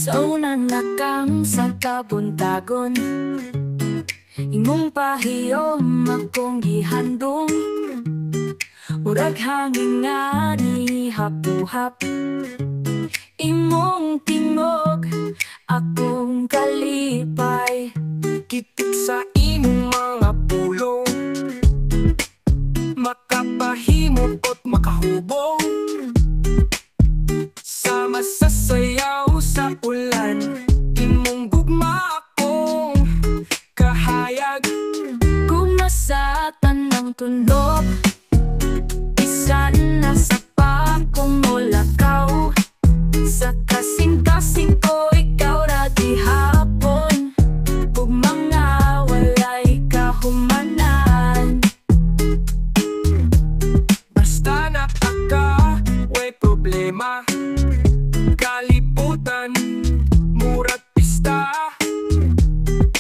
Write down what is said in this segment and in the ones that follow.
Sa unang lakang sa kabuntagon, imong pahiyom akong gihandong. Murag hangin nga nihapuhap. Imong tingog akong kalipay. Kitik sa imong mga pulong, makapahimot makahubong. Sama sa sayaw sa ulan, imong gugma akong kahayag. Gugma sa tanang tunok, bisan asa pa ko molakaw. Sa kasing-kasing ko, ikaw ra gihapon. Gugma nga walay kahumanan. Basta naa ka, way problema. Kalibutan, murag pista.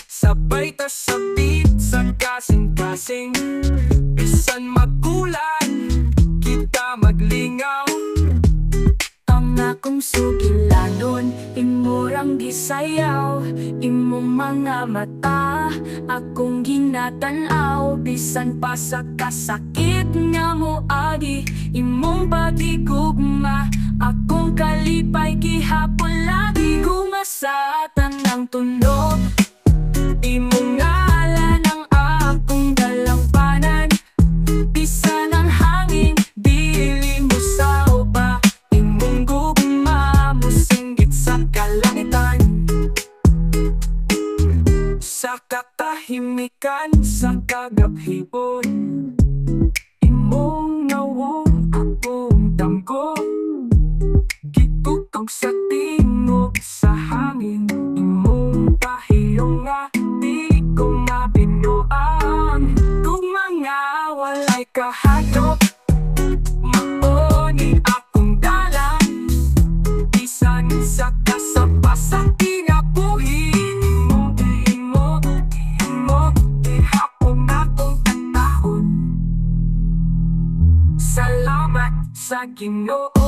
Sabay ta sabit sa kasing-kasing. Bisan mag-ulan, kita maglingaw. Ang akong sugilanon, imo rang gisayaw. Imong mga mata, akong ginatanaw. Bisan pa sa kasakit nga moagi, imong pagigugma akong kalipay gihapon lagi. Gugma sa tanang tunok, imong ngalan ang akong dalampanan. Bisan ang hangin, dili mosawpa. Imong gugma mosinggit sa kalangitan. Sa katahimikan sa kagabhion, imong nawong akong damgo. Gitugtog sa tingog sa hangin, imong pahiyom nga di ko mabinuang. Gugma nga walay kahadlok, mao ni akong dalan. Bisan sa kasapasa kinabuhi, imo, imo, imo gihapon akong katahon. Salamat sa Ginoo.